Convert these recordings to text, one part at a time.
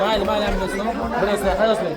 Mayli, mayli, amin do'stim. Bilasizlar, xayr.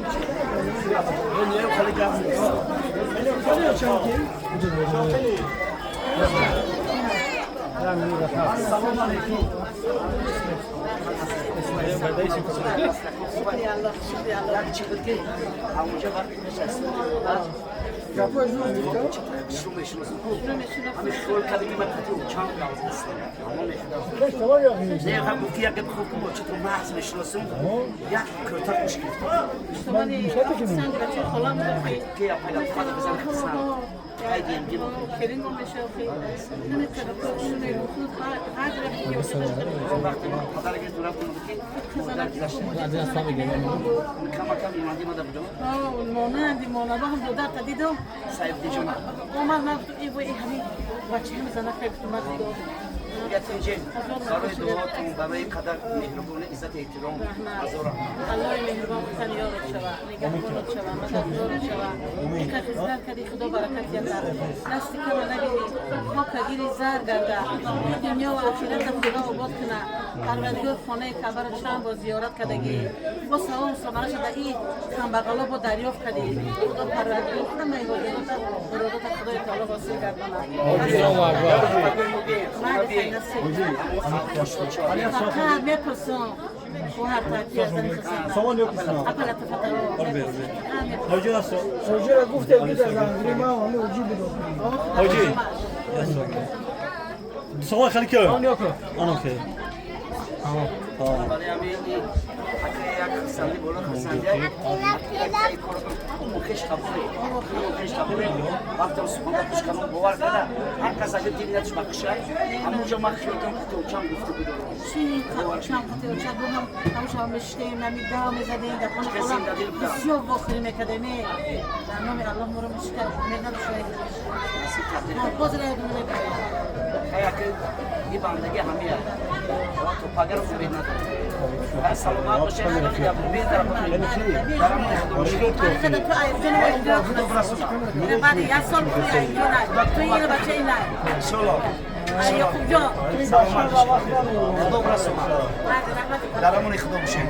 برای دعاتون، برای قدر مهربون، عزت، احترام. الله مهربان وطن یارت شوه، نگهبانت شوه، مددگارت شوه. اینقدر خدمت کردی، خدا برکت یده. دست کم نگیری، خاک گیری زر گرده. دنیا و آخرت خدا آباد کنه. پروردگار خانه کعبه را چند بار زیارت کردگی، با ثواب و ثمرش در این کمبغلا با دریافت کردی. خدا پروردگار همه عبادات مرادات خدای تعالی حاصل گردانه. فقط میپرسم خواهر ترکی از Saman yok musun? Hoca nasıl? Hoca را گفته بود از انگری ما همه اوجی بود. Hoca. Saman خیلی که. آن اوکی. برای همین یک خرسندی بالا خرسندی مخش قبوله، مخش قبوله. وقتی سخن خوش کنم باور کنه هر کس اگه دینش بخشه همونجا من خیال کنم که تو چند گفته بود. چی چند خاطر چند هم همون شب میشتیم نمیدام میزدیم در خانه خودم بسیار واخری میکردیم. در نام الله مرا میشکر میدم شاید باز را یادم نمیاد. خیلی این بندگی همیه تو پاگر رو امید نداره. سلامت باشه. بعد یک سال تو این بچه این نه یعقوب جان خدا برسونه. در امون خدا باشیم.